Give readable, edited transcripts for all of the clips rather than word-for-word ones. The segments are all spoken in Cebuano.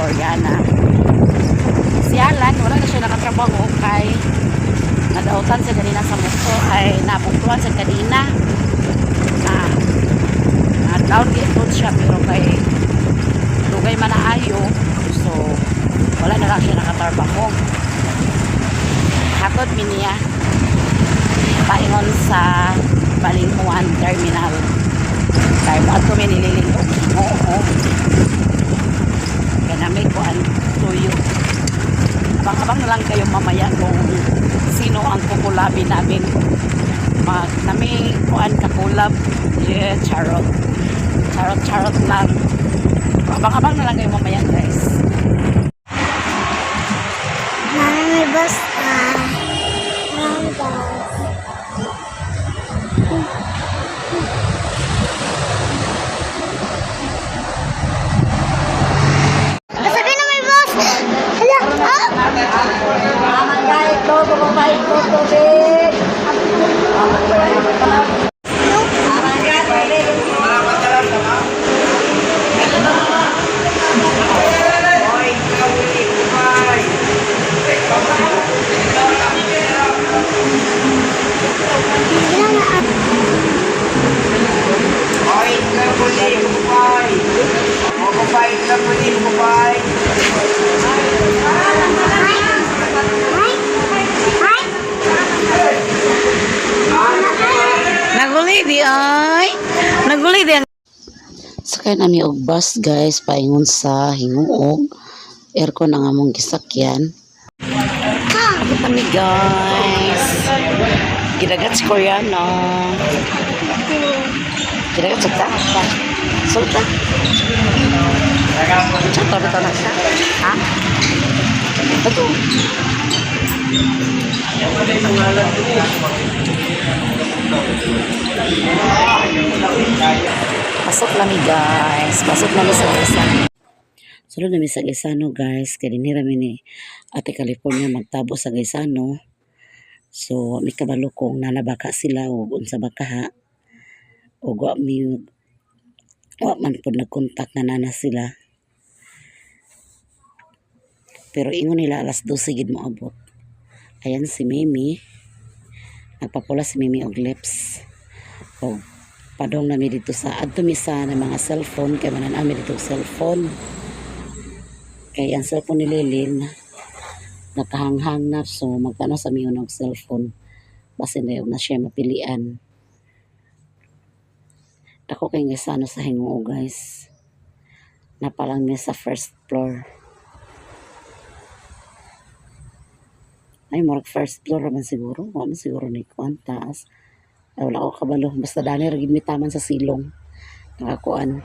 Koreana. Si Alan, wala na siya nakatrabaho kay nadautan sa ganina sa motor ay nabuktuan sa kanina. Na, na down gate siya pero kay dugay man na ayo, so wala na lang siya nakatrabaho. Hatod mi niya paingon sa Balinghuan Terminal. Kay mo ato mi nililing og oo. Kay nami kuan tuyo. Abang-abang na lang kayo mamaya kung sino ang kukulabi namin. Mag nami kuan kakulab. Yeah, charot. Charot charot lang. Abang-abang na lang kayo mamaya, guys. Mami, may bus ka. Mami, bus. Sabi na may bus! Hala! Ah! Naguli di ay. Naguli di. Sakay nami og bus, guys, paingon sa Hinguog. Aircon ang among gisakyan. Abot nami, guys. Gidagat si Koreano. Gidagat sa ta. Sulta. Chato bitaw na siya. Ha? Ito. Pasok nami, guys. Pasok nami sa Gaisano. Sulod nami sa Gaisano, guys. Kay dinhi ra mi ni Ate California magtabo sa Gaisano. So, mi kabalo kung nanabaka sila o unsa ba kaha. O wa mi wa man pod nagkontak na nana sila. Pero ingon nila alas 12 gid moabot. Ayan si Mimi. Nagpapula si Mimi og lips. Og padong nami dito sa adto mi sa na mga cellphone kay manan ami dito og cellphone. Kay ang cellphone ni Lilin nakahanghang na, so magtanaw sa miyon og cellphone. Basin dayon na siya mapilian. Dako kay nga sa sa Hinguo, guys. Napalang mi sa first floor. Ay, murag first floor ra man siguro. Wa man siguro ni kuan taas. Ay, wala ko kabalo. Basta dani ra gid mi taman sa silong. Nakakuan.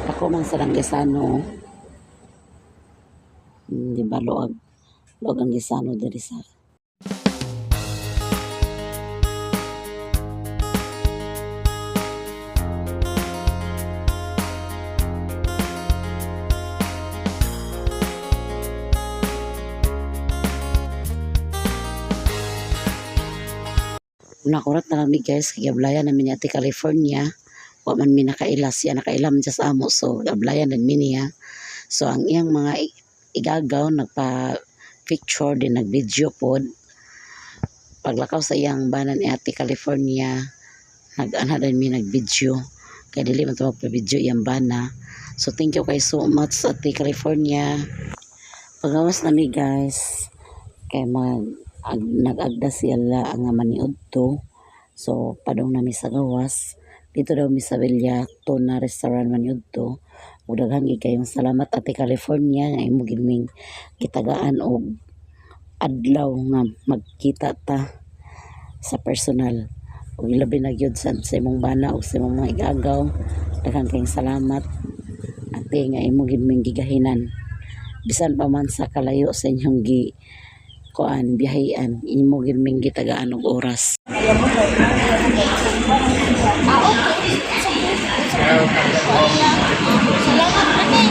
Ako man sa Langgesano. Di ba luag? Luag ang Gisano diri sa Nakurat na kami, guys, kay gablayan namin ni Ate California. Wa man mi nakaila, siya nakaila man siya sa amo, so gablayan din mi niya. So ang iyang mga igagaw nagpa picture din, nag-video pod. Paglakaw sa iyang banan ni Ate California, nag-ana din mi, nag-video. Kay dili man to magpa-video iyang bana. So thank you kay so much, Ate California. Pagawas nami, guys, kay nag-agda siya ang maniud to. So padong nami sa gawas. Dito daw mi sa Villa Tuna Restaurant maniud to. Ug daghan gid kayong salamat, Ate California, nga imo gid ming gitagaan og adlaw nga magkita ta sa personal. Ug labi na gyud sa imong bana ug sa imong mga igagaw. Daghan kayong salamat, ate, nga imo gid ming gigahinan. Bisan pa man sa kalayo sa inyong gi kuan biyahian, imo gid ming gitagaan og oras. Salamat, ane.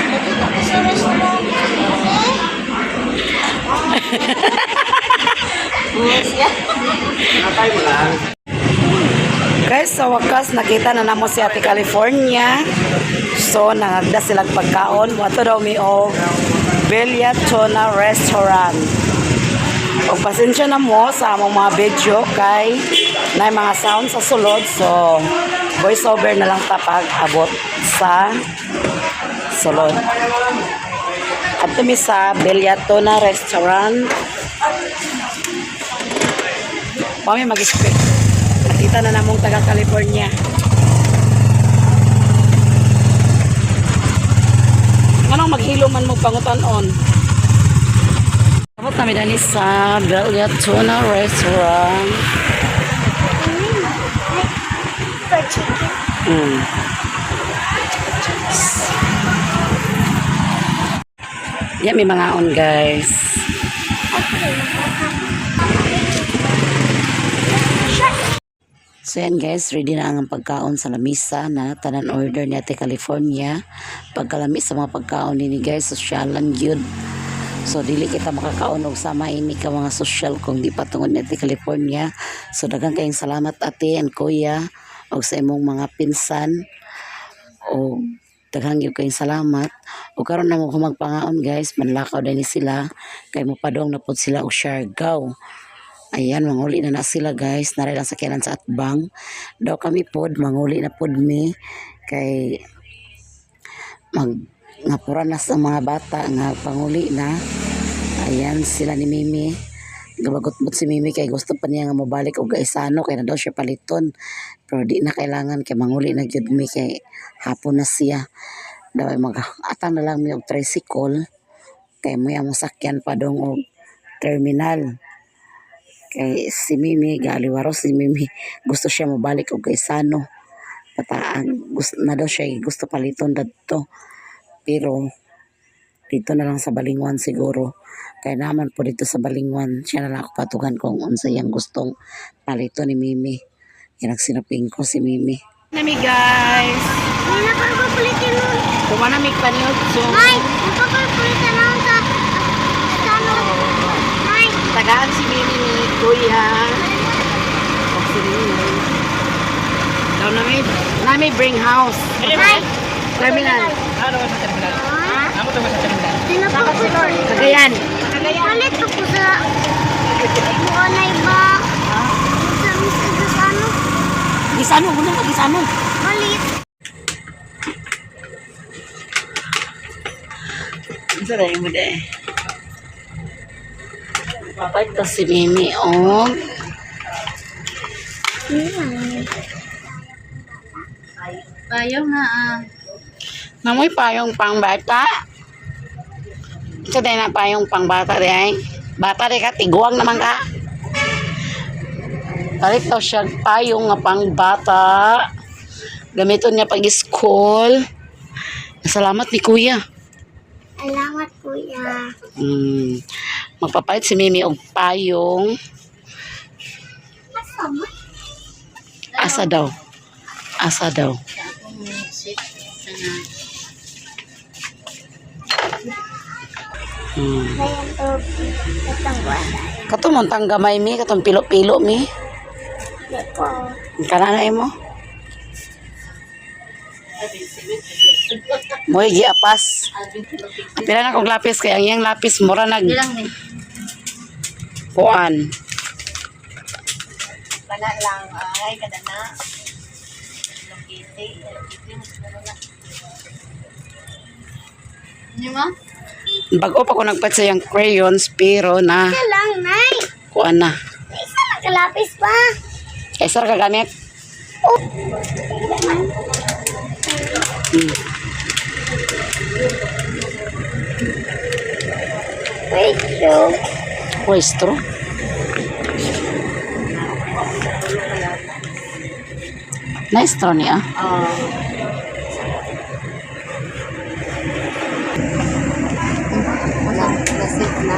Nakita ko sa restaurant. Ane? Guys, sa wakas nakita na namo si Ate California. So nangagda silang pagkaon. Wato daw mi og Bella Tuna Restaurant. O pasensya na mo sa among mga video kay na mga sound sa sulod. So voice over na lang ta pag abot sa sulod. At mi sa Bella Tuna Restaurant. Kami mag-expect. Nakita na namong taga California. Anong maghilo man mo pangutan-on? Abot kami dani sa Bella Tuna Restaurant. For chicken. Yeah, may mga on, guys. So yan guys, ready na ang pagkaon sa lamisa na tanan order ni Ate California. Pagkalami sa mga pagkaon nini guys, sosyalan gyud. So dili kita makakaon og sama ini ka mga sosyal kung di pa tungod ni Ate California. So daghang kayong salamat, Ate and Kuya, og sa imong mga pinsan og daghang gyud kayong salamat. Ug karon na mo ko magpangaon guys, manlakaw din ni sila kay mopadong na pud sila og Siargao. Ayan, manguli na na sila guys. Naray lang sakyanan sa atbang. Daw kami pod, manguli na pod mi. Kay mag ngapura na sa mga bata nga panguli na. Ayan, sila ni Mimi. Gabagot-bot si Mimi kay gusto pa niya nga mobalik og Gaisano kay na daw siya paliton. Pero di na kailangan kay manguli na gyud mi kay hapon na siya. Daw ay mag atang na lang mi og tricycle kay mo among sakyan padong og terminal. Kay si Mimi galiwaro si Mimi, gusto siya mobalik og Gaisano pataan gusto na daw siya, gusto paliton dadto, pero dito na lang sa Balingwan siguro kay naman po dito sa Balingwan. Siya na lang ako patugan kung unsa iyang gustong palito ni Mimi. Yan ang sinaping ko si Mimi nami guys. May napagpapulitin nun. Kumanamig paniod so Nay, napagpapulitin nun sa ano. Nay, tagaan si Mimi ni Kuya og si Mimi daw nami nami bring house. Nay. Terminal. Ha? Pinapapulitin. Cagayan. Palit ko po sa Muanay ba? Sa Mr. Ano? Gisano muna ka gisano. Palit. Saray mo de. Papalit ta si Mimi og Payong na ah. Namoy payong pang bata. Ito din na payong pang bata di ay. Bata di ka, tiguang naman ka. Palit daw siya payong nga pang bata. Gamiton niya pag school. Salamat ni Kuya. Salamat, Kuya. Magpapalit si Mimi og payong. Asa mo? Asa daw. Asa daw. Sa akong sit sana. Ngayon to, itong wala. Kato mong tanggamay mi, katong pilo-pilo mi. Di ko. Kana na imo. Moy giapas. Pila na kong lapis kay ang iyang lapis mura nag Ilang ni? kuan. Bana lang ay kada na. Hello Kitty, Hello Kitty mas na na. Ano mo? Bago pa ko nagpat sa iyang crayons pero na Isa lang, Nay. kuan na. Isa lang kalapis pa. Kay sir kagamit. Wait, so. Pwesto. Nice straw niya. Oh. Wala, nasit na.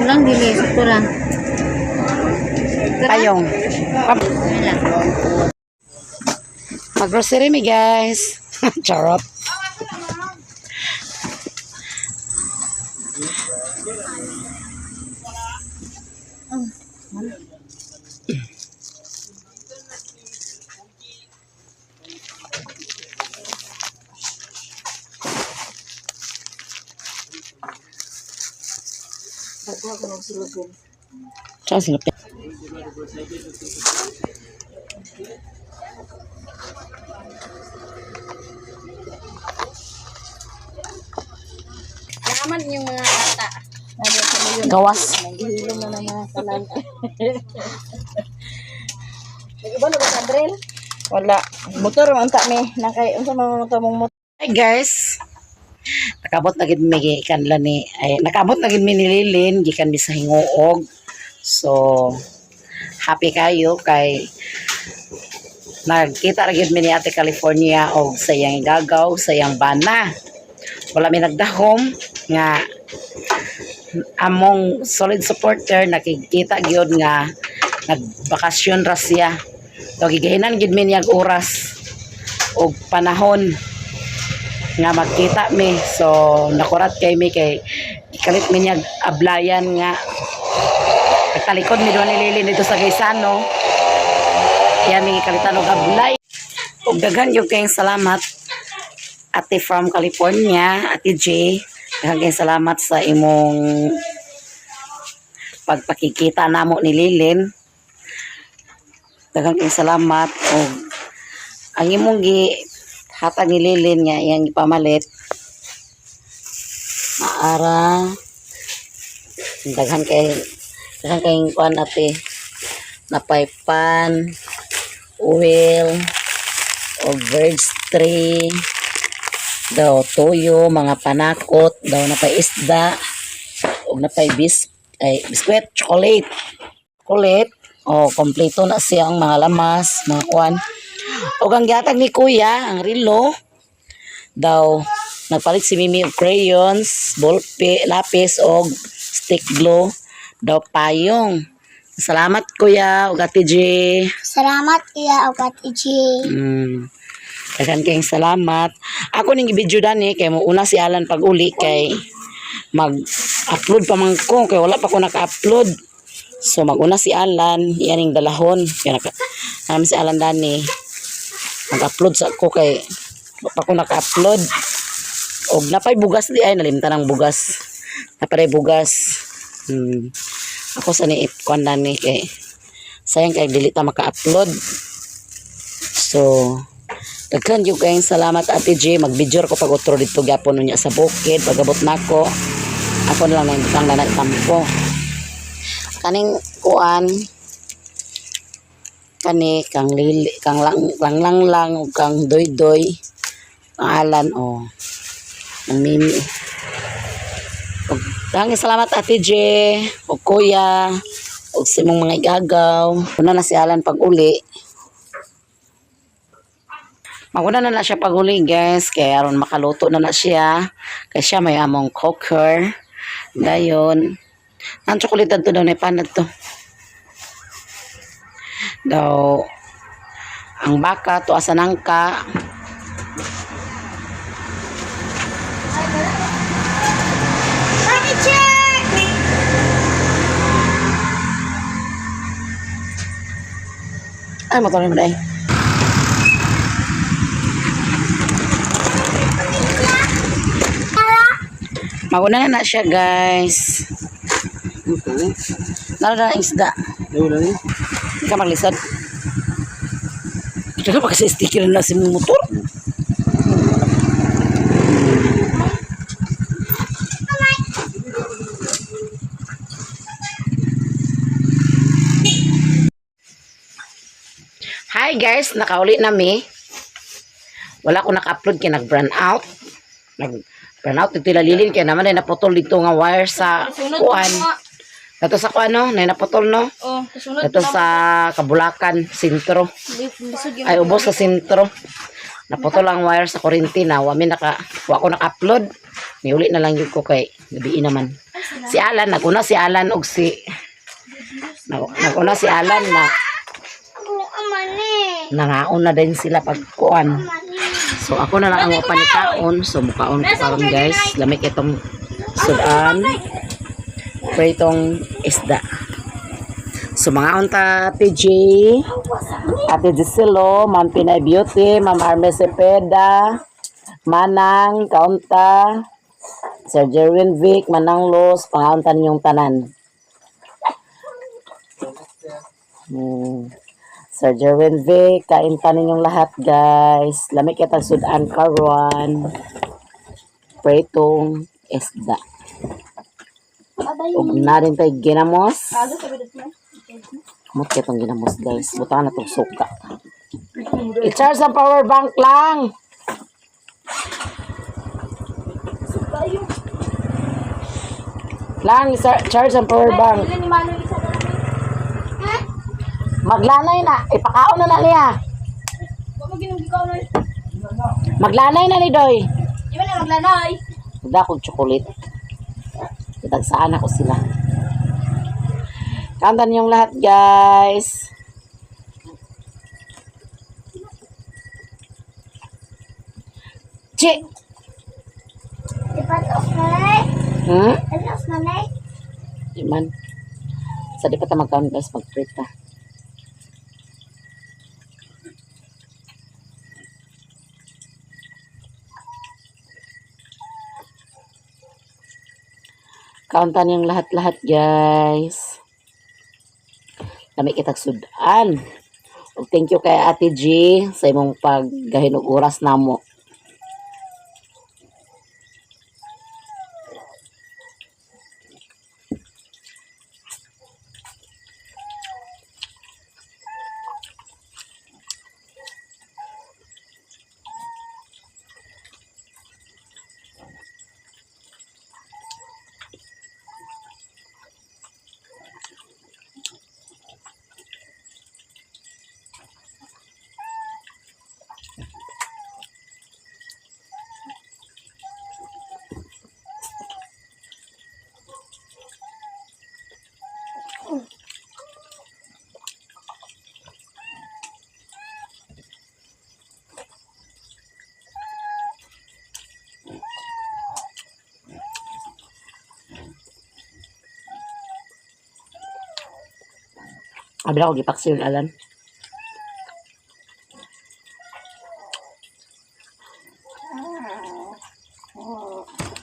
Payong lang, dili. Sakto lang. Payong. Ano lang. Mag-grocery mi, guys. Charot. Tsaka silupin. Naman yung mga bata. Gawas. Nagihilom na ng mga salan. Nag-iba na ba sa drill? Wala. Motor man ta mi. Nakay unsa man motor mong motor? Hi guys. Nakabot na gid mi gikan la ni ay nakabot na gid mi ni Lilin gikan mi sa Hinguog. So happy kayo kay nagkita ra gid mi ni Ate California og sa iyang gagaw, sa iyang bana. Wala mi nagdahom nga among solid supporter nakikita gyud nga nagbakasyon ra siya. So gigahinan gid mi niyag oras og panahon nga magkita mi. So nakurat kay mi kay gikalit mi niya ablayan nga nagtalikod mi doon ni Lili dito sa Gaisano. Kaya mi gikalitan og ablay. Og daghan gyud kayong salamat, Ate from California, Ate J. Daghan kayong salamat sa imong pagpakikita namo ni Lilin. Daghan kayong salamat og ang imong gi hatag ni Lilin nga iyang gipamalit maara daghan kay kuan, ate, napaypan oil o birds tree daw, toyo, mga panakot daw, napay isda og napay bis ay biskwit, chocolate, chocolate. O kompleto na siya ang mga lamas, mga kuan. Og ang gihatag ni Kuya, ang relo daw, nagpalit si Mimi og crayons, ballpen, lapis og stick glue daw, payong. Salamat, Kuya ug Ate J. Salamat kuya og Ate G. Daghan kayong salamat. Ako ning i-video dani kay mo una si Alan pag uli kay mag-upload pa man ko kay wala pa ko naka-upload. So mag-una si Alan, iyan ning dalahon. Kay naka namin si Alan dani. Mag-upload sa ko kay wala pa ko naka-upload. Og napay bugas di ay nalimtan ang bugas. Napay bugas. Ako sa ni kuan dani kay sayang kay dili ta maka-upload. So, daghan gyud kayong salamat, Ate J. Mag-video ko pag utro dito gyapon unya sa bukid pagabot nako. Ako na lang nang na tampo. Kaning kuan kani kang lili, kang lang lang lang lang ug kang doy-doy pangalan o ng Mimi. Ug daghang salamat, Ate J, ug Kuya, ug sa imong mga igagaw. Una na si Alan pag uli. Maguna na na siya pag-uli, guys. Kaya aron makaluto na na siya. Kaya siya may among cooker. Dayon. Ang chocolate to daw na ipanad to. Daw ang baka to asa nangka. Ate G! Ay, motor mo dai. Maguna na na siya, guys. Nara na ang isda. Hindi ka maglisod. Ito pa kasi sticker na si motor. Hi guys, nakauli na mi. Wala ko naka-upload kay nag-brand out. Nag-brand out dito lalilin kay naman ay naputol dito nga wire sa kuan. Dato sa kuan no, na naputol no. Oh, kasunod Dato sa Kabulacan, sentro. Ay ubos sa sentro. Naputol ang wire sa kuryente na wa mi naka wa ko naka-upload. Niuli na lang yun ko kay gabi naman. Si Alan, naguna si Alan og si naguna si Alan na Ako ama ni. nangaon na din sila pagkuan. So ako na lang ang mapanikaon. So mukaon ko karon, guys. Lamig itong sudan. Pritong isda. So mga unta PJ, Ate Giselo, Ma'am Pinay Beauty, Ma'am Arme Cepeda, Manang, Kaunta, Sir Jerwin Vic, Manang Los, pangaunta ninyong tanan. Sir Jerwin Vic, kain ta ninyong lahat, guys. Lamig kitang sudan karon. Pritong isda. Ug na rin tayo ginamos. Kamot kitong ginamos, guys. Buta na tong suka. I-charge ang power bank lang. Lang, charge ang power bank. Maglanay na. Ipakaon na na niya. Maglanay na ni Doy. Di ba na maglanay? Wala akong chocolate. Itagsaan ako sila. Kanta niyong lahat, guys. Chi! Ipatos na na. Ipatos na na. Di man. Sa di pa ta magkaon, guys, mag-treat ta. Kaunta niyong lahat-lahat, guys. Kami kitag sudan. Ug thank you kay Ate G sa imong paggahinog oras namo. Abi ako gipaksiyon Alan.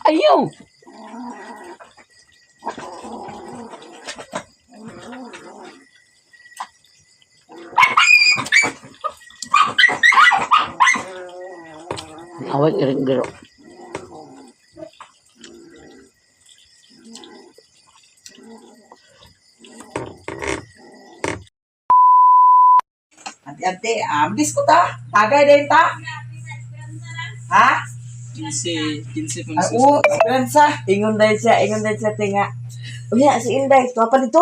Ayaw! Away iring giro. Ante, ante, amlis ko ta. Tagay din ta. Ha? 15, 15 Ay, oo, esperanza. Ingon dahil siya tinga. Unya, si Inday, tuwa pa dito.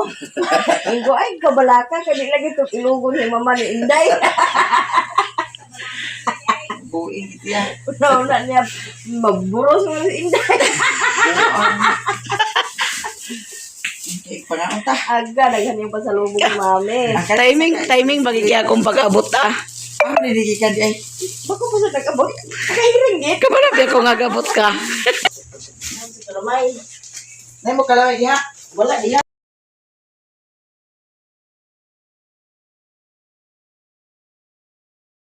Ingo, ay, kabalaka, kani lagi itong ilugon ni mama ni Inday. Buing ito yan. Una-una niya, magburos mo si Inday. Okay, pangaon ta. Aga, daghan yung pasalubong ni mami. Timing, timing bagigya akong pag-abot ah. Ah, ninigi ka di ay. Bako pa sa nag-abot. Kahiring git. Kabala ko nga gabot ka. Kalamay. Nay mo kalaway diha. Wala diha.